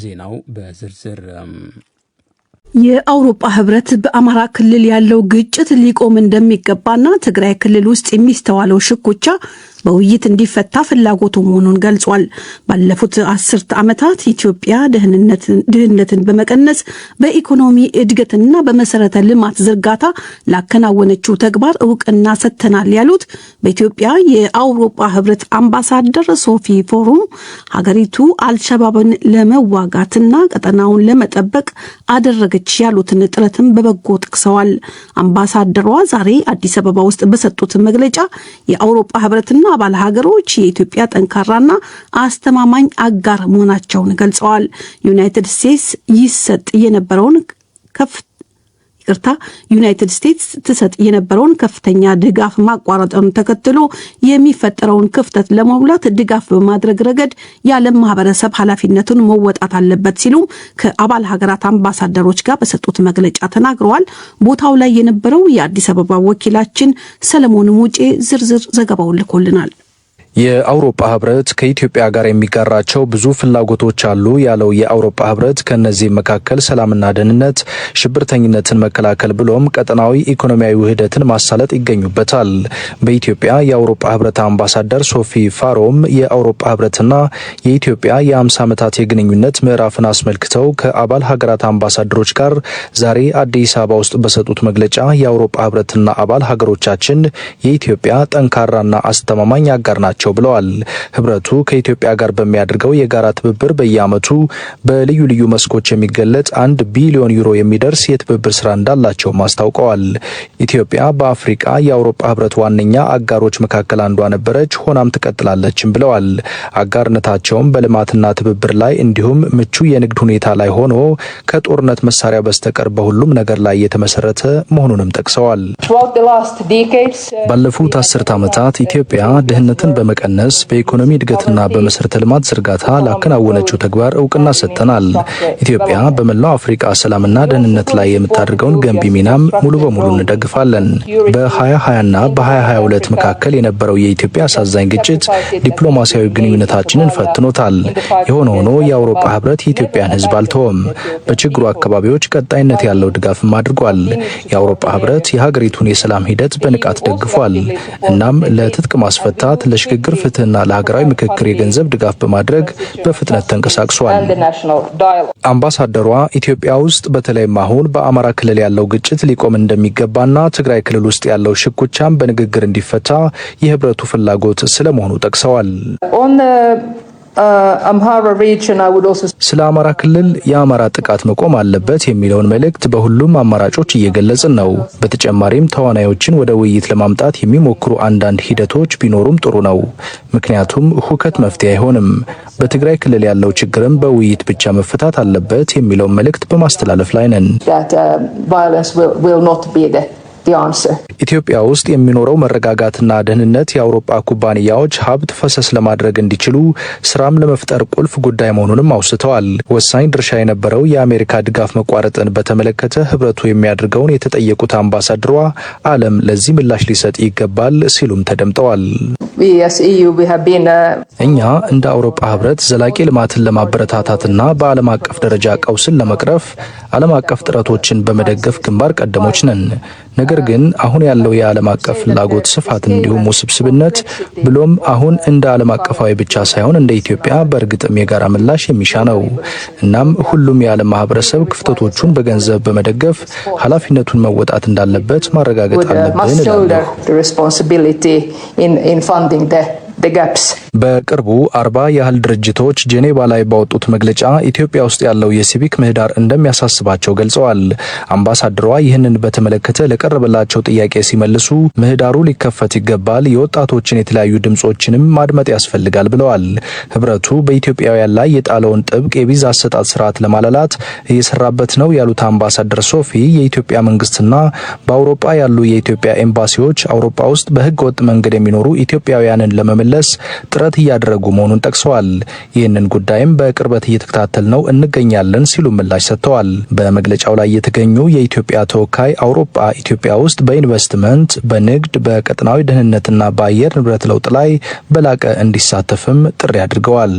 ዜናው በዝርዝር። የአውሮፓ ህብረት በአማራ ክልል ያለው ግጭት ሊቆም እንደሚገባና ትግራይ ክልል ውስጥ የሚስተዋለው ሽኩቻ በውይይት እንዲፈታ ፍላጎቱ መሆኑን ገልጿል። ባለፉት 10 ዓመታት ኢትዮጵያ ድህነትን በመቀነስ፣ በኢኮኖሚ እድገትና በመሰረተ ልማት ዝርጋታ ላከናወነችው ተግባር እውቅና ሰጥተናል ያሉት በኢትዮጵያ የአውሮፓ ህብረት አምባሳደር ሶፊ ፎሩም፣ ሀገሪቱ አልሸባብን ለመዋጋትና ቀጠናውን ለመጠበቅ አደረገች ያሉትን ጥረትም በበጎ ጠቅሰዋል። አምባሳደሯ ዛሬ አዲስ አበባ ውስጥ በሰጡት መግለጫ የአውሮፓ ህብረትና አባል ሀገሮች የኢትዮጵያ ጠንካራና አስተማማኝ አጋር መሆናቸውን ገልጸዋል። ዩናይትድ ስቴትስ ይሰጥ የነበረውን ከፍ ይቅርታ፣ ዩናይትድ ስቴትስ ትሰጥ የነበረውን ከፍተኛ ድጋፍ ማቋረጡን ተከትሎ የሚፈጠረውን ክፍተት ለመሙላት ድጋፍ በማድረግ ረገድ የዓለም ማህበረሰብ ኃላፊነቱን መወጣት አለበት ሲሉም ከአባል ሀገራት አምባሳደሮች ጋር በሰጡት መግለጫ ተናግረዋል። ቦታው ላይ የነበረው የአዲስ አበባ ወኪላችን ሰለሞን ሙጬ ዝርዝር ዘገባውን ልኮልናል። የአውሮፓ ህብረት ከኢትዮጵያ ጋር የሚጋራቸው ብዙ ፍላጎቶች አሉ ያለው የአውሮፓ ህብረት፣ ከእነዚህ መካከል ሰላምና ደህንነት፣ ሽብርተኝነትን መከላከል ብሎም ቀጠናዊ ኢኮኖሚያዊ ውህደትን ማሳለጥ ይገኙበታል። በኢትዮጵያ የአውሮፓ ህብረት አምባሳደር ሶፊ ፋሮም የአውሮፓ ህብረትና የኢትዮጵያ የ50 ዓመታት የግንኙነት ምዕራፍን አስመልክተው ከአባል ሀገራት አምባሳደሮች ጋር ዛሬ አዲስ አበባ ውስጥ በሰጡት መግለጫ፣ የአውሮፓ ህብረትና አባል ሀገሮቻችን የኢትዮጵያ ጠንካራና አስተማማኝ አጋር ናቸው ብለዋል። ህብረቱ ከኢትዮጵያ ጋር በሚያደርገው የጋራ ትብብር በየዓመቱ በልዩ ልዩ መስኮች የሚገለጽ 1 ቢሊዮን ዩሮ የሚደርስ የትብብር ስራ እንዳላቸውም አስታውቀዋል። ኢትዮጵያ በአፍሪቃ የአውሮፓ ህብረት ዋነኛ አጋሮች መካከል አንዷ ነበረች፣ ሆናም ትቀጥላለችም ብለዋል። አጋርነታቸውም በልማትና ትብብር ላይ እንዲሁም ምቹ የንግድ ሁኔታ ላይ ሆኖ ከጦርነት መሳሪያ በስተቀር በሁሉም ነገር ላይ የተመሰረተ መሆኑንም ጠቅሰዋል። ባለፉት 10 ዓመታት ኢትዮጵያ ድህነትን በመቀነስ፣ በኢኮኖሚ እድገትና በመሰረተ ልማት ዝርጋታ ላከናወነችው ተግባር እውቅና ሰጥተናል። ኢትዮጵያ በመላው አፍሪቃ ሰላምና ደህንነት ላይ የምታደርገውን ገንቢ ሚናም ሙሉ በሙሉ እንደግፋለን። በ2020ና በ2022 መካከል የነበረው የኢትዮጵያ አሳዛኝ ግጭት ዲፕሎማሲያዊ ግንኙነታችንን ፈትኖታል። የሆነ ሆኖ የአውሮፓ ህብረት የኢትዮጵያን ሕዝብ አልተወም። በችግሩ አካባቢዎች ቀጣይነት ያለው ድጋፍም አድርጓል። የአውሮፓ ህብረት የሀገሪቱን የሰላም ሂደት በንቃት ደግፏል። እናም ለትጥቅ ማስፈታት፣ ለሽግግር ፍትህና ለሀገራዊ ምክክር የገንዘብ ድጋፍ በማድረግ በፍጥነት ተንቀሳቅሷል። አምባሳደሯ ኢትዮጵያ ውስጥ በተለይም አሁን በአማራ ክልል ያለው ግጭት ሊቆም እንደሚገባና ትግራይ ክልል ውስጥ ያለው ሽኩቻም በንግግር እንዲፈታ የህብረቱ ፍላጎት ስለመሆኑ ጠቅሰዋል። ስለ አማራ ክልል የአማራ ጥቃት መቆም አለበት የሚለውን መልእክት በሁሉም አማራጮች እየገለጽን ነው። በተጨማሪም ተዋናዮችን ወደ ውይይት ለማምጣት የሚሞክሩ አንዳንድ ሂደቶች ቢኖሩም ጥሩ ነው። ምክንያቱም ሁከት መፍትሄ አይሆንም። በትግራይ ክልል ያለው ችግርም በውይይት ብቻ መፈታት አለበት የሚለውን መልእክት በማስተላለፍ ላይ ነን። ኢትዮጵያ ውስጥ የሚኖረው መረጋጋትና ደህንነት የአውሮፓ ኩባንያዎች ሀብት ፈሰስ ለማድረግ እንዲችሉ፣ ስራም ለመፍጠር ቁልፍ ጉዳይ መሆኑንም አውስተዋል። ወሳኝ ድርሻ የነበረው የአሜሪካ ድጋፍ መቋረጥን በተመለከተ ህብረቱ የሚያደርገውን የተጠየቁት አምባሳደሯ፣ ዓለም ለዚህ ምላሽ ሊሰጥ ይገባል ሲሉም ተደምጠዋል። እኛ እንደ አውሮፓ ህብረት ዘላቂ ልማትን ለማበረታታትና በዓለም አቀፍ ደረጃ ቀውስን ለመቅረፍ ዓለም አቀፍ ጥረቶችን በመደገፍ ግንባር ቀደሞች ነን። ነገር ግን አሁን ያለው የዓለም አቀፍ ፍላጎት ስፋት እንዲሁም ውስብስብነት ብሎም አሁን እንደ ዓለም አቀፋዊ ብቻ ሳይሆን እንደ ኢትዮጵያ በእርግጥም የጋራ ምላሽ የሚሻ ነው። እናም ሁሉም የዓለም ማህበረሰብ ክፍተቶቹን በገንዘብ በመደገፍ ኃላፊነቱን መወጣት እንዳለበት ማረጋገጥ አለብን እላለሁ። በቅርቡ 40 ያህል ድርጅቶች ጄኔቫ ላይ ባወጡት መግለጫ ኢትዮጵያ ውስጥ ያለው የሲቪክ ምህዳር እንደሚያሳስባቸው ገልጸዋል። አምባሳደሯ ይህንን በተመለከተ ለቀረበላቸው ጥያቄ ሲመልሱ፣ ምህዳሩ ሊከፈት ይገባል፣ የወጣቶችን የተለያዩ ድምጾችንም ማድመጥ ያስፈልጋል ብለዋል። ህብረቱ በኢትዮጵያውያን ላይ የጣለውን ጥብቅ የቪዛ አሰጣጥ ስርዓት ለማላላት እየሰራበት ነው ያሉት አምባሳደር ሶፊ፣ የኢትዮጵያ መንግስትና በአውሮፓ ያሉ የኢትዮጵያ ኤምባሲዎች አውሮፓ ውስጥ በህገ ወጥ መንገድ የሚኖሩ ኢትዮጵያውያንን ለመመለስ ጥረት እያደረጉ መሆኑን ጠቅሰዋል። ይህንን ጉዳይም በቅርበት እየተከታተልነው እንገኛለን ሲሉ ምላሽ ሰጥተዋል። በመግለጫው ላይ የተገኙ የኢትዮጵያ ተወካይ አውሮፓ ኢትዮጵያ ውስጥ በኢንቨስትመንት፣ በንግድ፣ በቀጠናዊ ደህንነትና በአየር ንብረት ለውጥ ላይ በላቀ እንዲሳተፍም ጥሪ አድርገዋል።